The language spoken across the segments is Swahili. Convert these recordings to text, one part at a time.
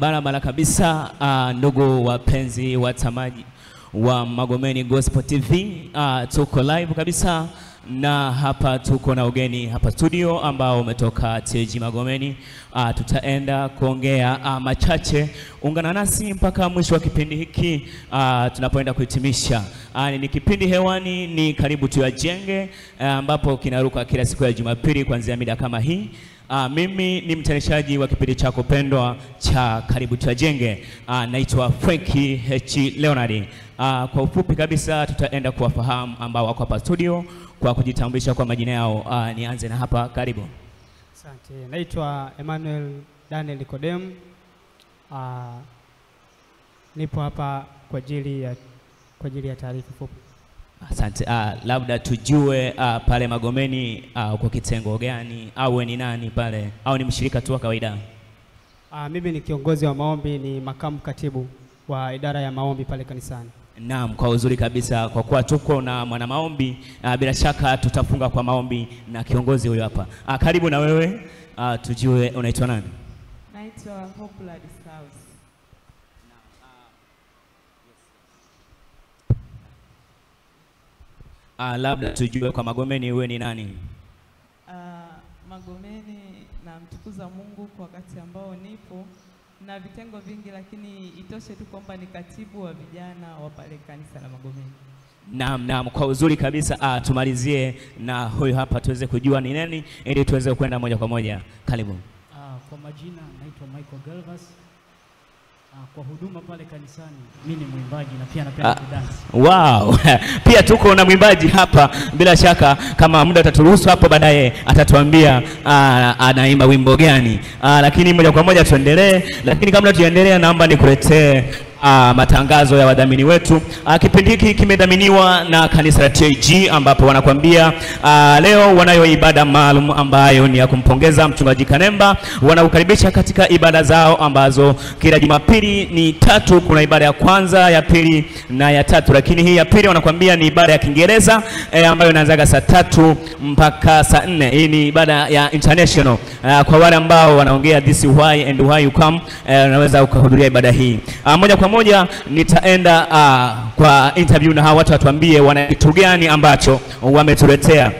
Barabara kabisa, ndugu wapenzi watazamaji wa Magomeni Gospel TV, tuko live kabisa na hapa tuko na ugeni hapa studio ambao umetoka TAG Magomeni. Tutaenda kuongea machache. Ungana nasi mpaka mwisho wa kipindi hiki tunapoenda kuhitimisha. Ni kipindi hewani ni Karibu Tuyajenge, ambapo kinaruka kila siku ya Jumapili kuanzia mida kama hii. Mimi ni mtayarishaji wa kipindi chako pendwa cha Karibu Tuyajenge. Naitwa Frankie H. Leonard. Kwa ufupi kabisa tutaenda kuwafahamu ambao wako hapa studio kwa kujitambulisha kwa majina yao. Nianze na hapa, karibu. Asante. Naitwa Emmanuel Daniel Nikodem. Nipo hapa kwa ajili ya taarifa fupi. Asante. Labda tujue pale Magomeni kwa kitengo gani, au ni nani pale, au ni mshirika tu wa kawaida? Mimi ni kiongozi wa maombi, ni makamu katibu wa idara ya maombi pale kanisani. Naam, kwa uzuri kabisa, kwa kuwa tuko na mwana maombi, bila shaka tutafunga kwa maombi na kiongozi huyo hapa. Karibu na wewe, tujue unaitwa nani? Naitwa Hope Ladislaus. Labda tujue kwa Magomeni wewe ni nani? Magomeni namtukuza Mungu kwa wakati ambao nipo na vitengo vingi, lakini itoshe tu kwamba ni katibu wa vijana wa pale kanisa la Magomeni. Naam, naam, kwa uzuri kabisa. Tumalizie na huyu hapa tuweze kujua ni nani ili tuweze kwenda moja kwa moja. Karibu. Kwa majina naitwa Michael Galvas. Kwa huduma pale kanisani mimi ni mwimbaji na pia napenda kudance. Wow. Pia tuko na mwimbaji hapa, bila shaka kama muda utaturuhusu hapo baadaye atatuambia anaimba wimbo gani. Lakini moja kwa moja tuendelee, lakini kabla tuendelee naomba nikuletee matangazo ya wadhamini wetu. Kipindi hiki kimedhaminiwa na kanisa la TAG, ambapo wanakuambia leo wanayo ibada maalum ambayo ni ya kumpongeza mchungaji Kanemba. Wanakukaribisha katika ibada zao ambazo kila Jumapili ni tatu. Kuna ibada ya kwanza, ya pili na ya tatu, lakini hii ya pili wanakuambia ni ibada ya Kiingereza ambayo inaanza saa 3 mpaka saa 4. Hii ni ibada ya international. Kwa wale ambao wanaongea this why and why you come, unaweza ukahudhuria ibada hii. Moja kwa moja nitaenda kwa interview na hawa watu watuambie wana kitu gani ambacho wametuletea.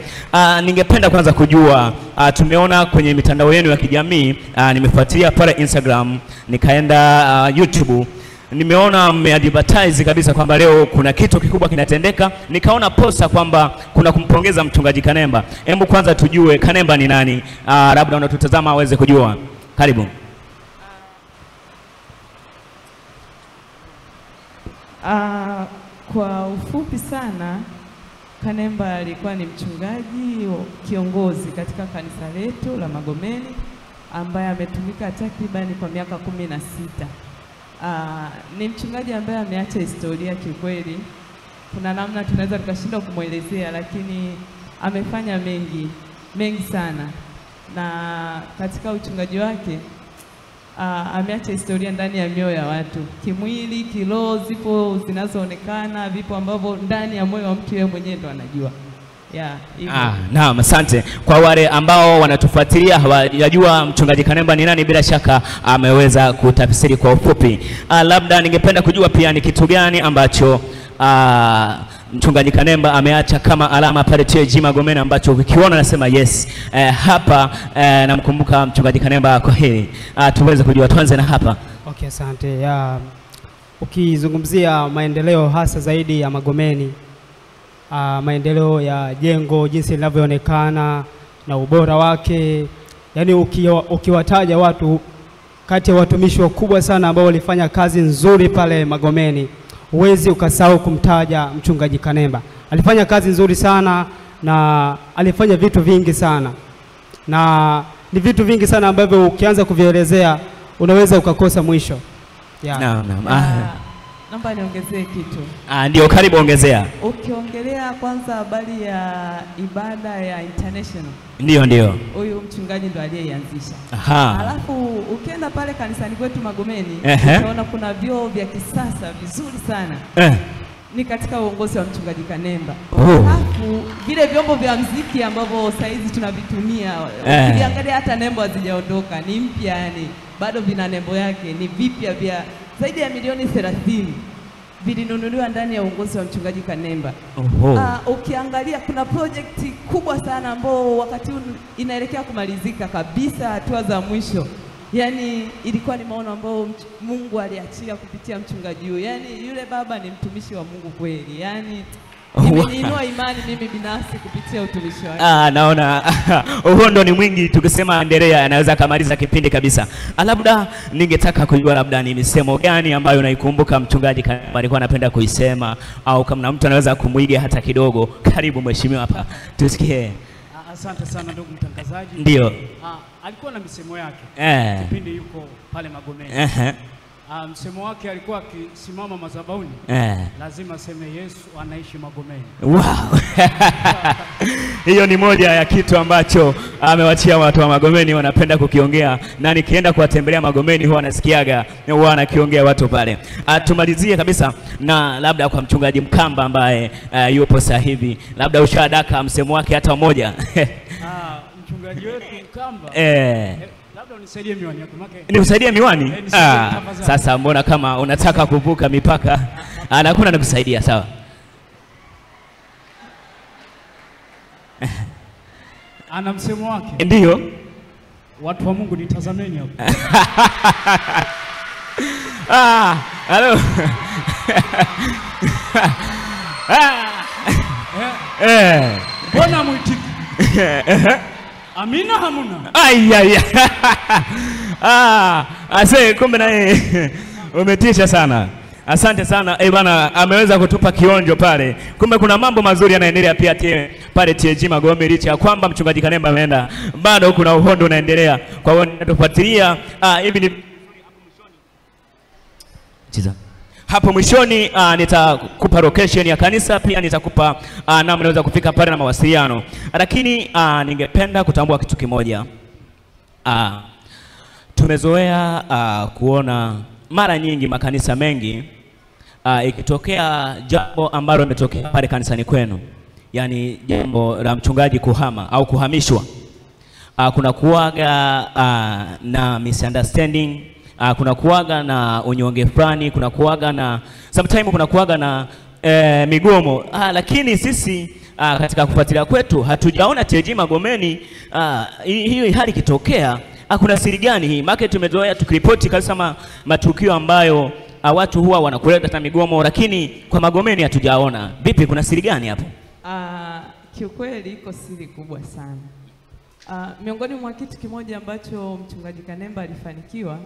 Ningependa kwanza kujua, tumeona kwenye mitandao yenu ya kijamii, nimefuatilia pale Instagram, nikaenda YouTube, nimeona mmeadvertise kabisa kwamba leo kuna kitu kikubwa kinatendeka. Nikaona posta kwamba kuna kumpongeza mchungaji Kanemba. Hebu kwanza tujue Kanemba ni nani, labda unatutazama aweze kujua. Karibu. Kwa ufupi sana, Kanemba alikuwa ni mchungaji kiongozi katika kanisa letu la Magomeni ambaye ametumika takribani kwa miaka 16. Ni mchungaji ambaye ameacha historia kiukweli. Kuna namna tunaweza tukashindwa kumuelezea, lakini amefanya mengi, mengi sana. Na katika uchungaji wake ameacha historia ndani ya mioyo ya watu. Kimwili, kiroho, zipo zinazoonekana, vipo ambavyo ndani ya moyo wa mtu yeye mwenyewe ndo anajua. Yeah, naam, asante. Kwa wale ambao wanatufuatilia hawajajua mchungaji Kanemba ni nani, bila shaka ameweza kutafsiri kwa ufupi. Labda ningependa kujua pia ni kitu gani ambacho mchungaji Kanemba ameacha kama alama pale TAG Magomeni ambacho ukikiona nasema yes, hapa namkumbuka mchungaji Kanemba kwa hili. Tuweze kujua, tuanze na hapa. Okay, asante. Ukizungumzia maendeleo hasa zaidi ya Magomeni, maendeleo ya jengo jinsi linavyoonekana na ubora wake, yani ukiwataja watu kati ya watumishi wakubwa sana ambao walifanya kazi nzuri pale Magomeni, huwezi ukasahau kumtaja mchungaji Kanemba. Alifanya kazi nzuri sana na alifanya vitu vingi sana, na ni vitu vingi sana ambavyo ukianza kuvielezea unaweza ukakosa mwisho. Yeah. Naam, naam. Naomba niongezee kitu. Ndio, karibu ongezea. Ukiongelea kwanza habari ya ibada ya international. Ndio, ndio. Huyu mchungaji ndo aliyeianzisha. Aha. Alafu ukienda pale kanisani kwetu Magomeni, utaona kuna vyoo vya kisasa vizuri sana. Ni katika uongozi wa mchungaji Kanemba. Alafu vile vyombo vya muziki ambavyo saizi tunavitumia, ukiangalia hata nembo hazijaondoka, ni mpya, yani bado vina nembo yake, ni vipya vya zaidi ya milioni 30 vilinunuliwa ndani ya uongozi wa mchungaji Kanemba. Ukiangalia kuna project kubwa sana ambayo wakati inaelekea kumalizika kabisa, hatua za mwisho. Yani ilikuwa ni maono ambayo Mungu aliachia kupitia mchungaji huyu. Yani yule baba ni mtumishi wa Mungu kweli. Yani imeniinua imani mimi binafsi kupitia utumishi wake. Naona uhondo ni mwingi, tukisema endelea anaweza kamaliza kipindi kabisa. Labda ningetaka kujua labda ni misemo gani ambayo unaikumbuka mchungaji alikuwa anapenda kuisema, au kama mtu anaweza kumuiga hata kidogo. Karibu mheshimiwa hapa tusikie. Asante sana ndugu mtangazaji. Ndio. Alikuwa na misemo yake kipindi yuko pale Magomeni. Msemo wake alikuwa akisimama madhabahuni, lazima aseme Yesu anaishi Magomeni. Wow. Hiyo ni moja ya kitu ambacho amewachia watu wa Magomeni, wanapenda kukiongea, na nikienda kuwatembelea Magomeni huwa nasikiaga huwa wanakiongea watu pale. Tumalizie kabisa na labda kwa mchungaji Mkamba ambaye yupo sasa hivi, labda ushadaka msemo wake hata mmoja. Mchungaji wetu Mkamba. Labda unisaidie miwani yako make. Nikusaidie miwani? Sasa mbona kama unataka kuvuka mipaka? Hakuna nakusaidia, sawa. Ana msemo wake. Ndio. Watu wa Mungu nitazameni hapo. Halo. Mbona mwitiki? Amina hamuna. Ai. Ase kumbe na umetisha sana. Asante sana. Bana ameweza kutupa kionjo pale. Kumbe kuna mambo mazuri yanaendelea pia pale TAG Magomeni, licha ya kwamba mchungaji Kanemba ameenda, bado kuna uhondo unaendelea. Kwa hiyo natufuatilia hivi ni cheza. Hapo mwishoni nitakupa location ya kanisa, pia nitakupa namna unaweza kufika pale na mawasiliano. Lakini ningependa kutambua kitu kimoja. Tumezoea kuona mara nyingi makanisa mengi ikitokea jambo ambalo limetokea pale kanisani kwenu, yani jambo la mchungaji kuhama au kuhamishwa, kuna kuaga na misunderstanding, kuna kuaga na unyonge fulani, kuna kuaga na sometimes kuna kuaga na migomo. Lakini sisi katika kufuatilia kwetu hatujaona TAG Magomeni hiyo hali kitokea. Kuna siri gani hii? Maana tumezoea tukiripoti kabisa matukio ambayo watu huwa wanakuleta hata migomo, lakini kwa Magomeni hatujaona. Vipi, kuna siri gani hapo? Kiukweli iko siri kubwa sana. Miongoni mwa kitu kimoja ambacho mchungaji Kanemba alifanikiwa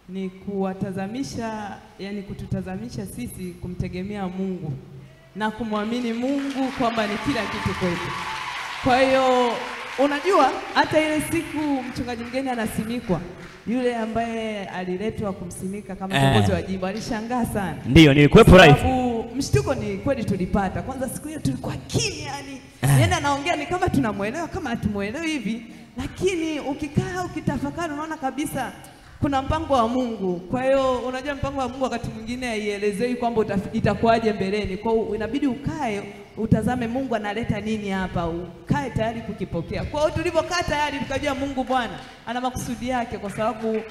ni kuwatazamisha, yani kututazamisha sisi kumtegemea Mungu na kumwamini Mungu kwamba ni kila kitu kwetu. Kwa hiyo unajua hata ile siku mchungaji mgeni anasimikwa, yule ambaye aliletwa kumsimika kama kiongozi wa jimbo alishangaa sana. Ndio, nilikuwepo live. Mshtuko ni kweli tulipata. Kwanza siku hiyo tulikuwa kimya, yani yeye anaongea ni kama tunamuelewa kama hatumuelewi hivi, lakini ukikaa ukitafakari unaona kabisa kuna mpango wa Mungu. Kwa hiyo unajua mpango wa Mungu wakati mwingine haielezei kwamba itakuwaje mbeleni. Kwa hiyo inabidi ukae utazame Mungu analeta nini hapa, ukae tayari kukipokea. Kwa hiyo tulipokaa tayari tukajua Mungu Bwana ana makusudi yake, kwa sababu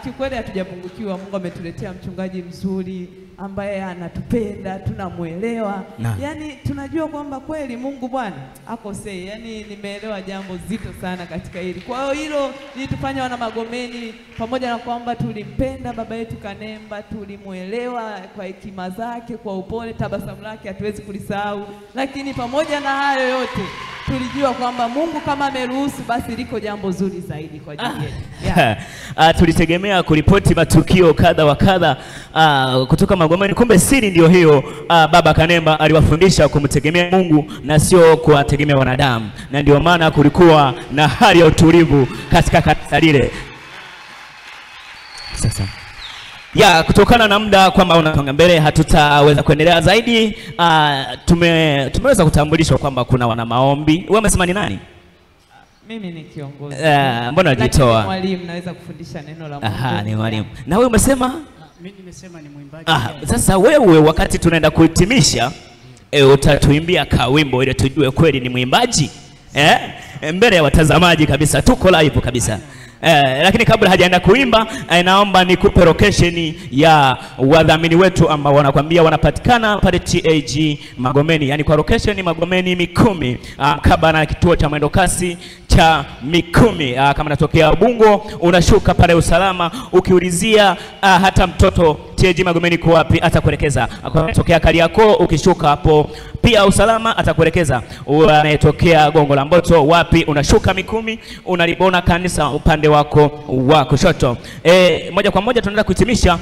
kiukweli hatujapungukiwa. Mungu ametuletea mchungaji mzuri ambaye anatupenda, tunamuelewa. Yani tunajua kwamba kweli Mungu Bwana akosei. Yani nimeelewa jambo zito sana katika hili. Kwa hiyo hilo lilitufanya wana Magomeni, pamoja na kwamba tulimpenda baba yetu Kanemba, tulimuelewa kwa hekima zake, kwa upole, tabasamu lake hatuwezi kulisahau. Lakini pamoja na hayo yote tulijua kwamba Mungu kama ameruhusu basi liko jambo zuri zaidi kwa ajili yetu. Yeah. Tulitegemea kuripoti matukio kadha wa kadha kutoka Magomeni, kumbe siri ndio hiyo. Baba Kanemba aliwafundisha kumtegemea Mungu na sio kuwategemea wanadamu, na ndio maana kulikuwa na hali ya utulivu katika kanisa lile. Sasa ya kutokana na muda kwamba unasonga mbele hatutaweza kuendelea zaidi. Tumeweza kutambulishwa kwamba kuna wana maombi. Wewe umesema ni nani? Mimi ni kiongozi. Mbona unajitoa? Mwalimu, naweza kufundisha neno la Mungu. Aha, ni mwalimu. Na wewe umesema? Mimi nimesema ni mwimbaji. Sasa wewe wakati tunaenda kuhitimisha utatuimbia kawimbo ili tujue kweli ni mwimbaji. Mbele ya watazamaji kabisa, tuko live kabisa. Lakini kabla hajaenda kuimba, naomba nikupe location ya wadhamini wetu ambao wanakuambia wanapatikana pale TAG Magomeni, yani kwa location Magomeni Mikumi, mkabala na kituo cha mwendokasi cha Mikumi. Kama natokea Ubungo unashuka pale usalama, ukiulizia hata mtoto TAG Magomeni kwa wapi atakuelekeza. Akitokea Kariakoo ukishuka hapo pia usalama atakuelekeza. Unayetokea Gongo la Mboto wapi, unashuka Mikumi unalibona kanisa upande wako wa kushoto. Moja kwa moja tunaenda kuhitimisha.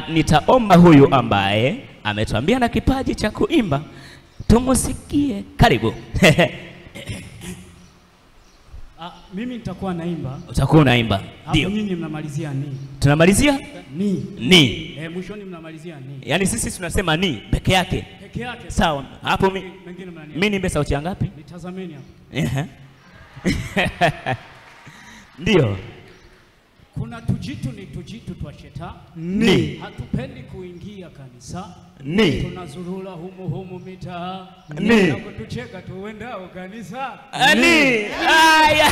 Nitaomba huyu ambaye ametuambia na kipaji cha kuimba tumusikie. Karibu. Mimi nitakuwa naimba. Utakuwa unaimba. Ndio. Nyinyi mnamalizia ni. Tunamalizia? Ni. Ni. Mwishoni mnamalizia ni. Yaani sisi tunasema ni peke yake. Peke yake. Sawa. Hapo mimi niimbe sauti ya ngapi? Nitazameni hapo. Ndio. Kuna tujitu ni tujitu twa shetani. Ni. Hatupendi kuingia kanisa. Ni. Tunazurura humu humu mitaa. Ni. Na kutucheka tuendao kanisa. Ni. Aya.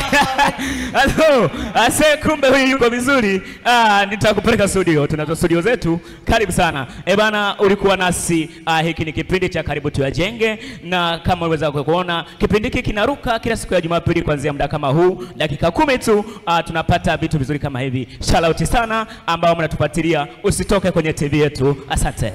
Alo, ase kumbe huyu yuko vizuri. Nitakupeleka studio. Tunazo studio zetu. Karibu sana. Bana, ulikuwa nasi. Hiki ni kipindi cha Karibu Tuyajenge, na kama unaweza kuona kipindi hiki kinaruka kila siku ya Jumapili kuanzia muda kama huu, dakika 10 tu, tunapata vitu vizuri kama hivi. Shout out sana ambao mnatufuatilia. Usitoke kwenye TV yetu. Asante.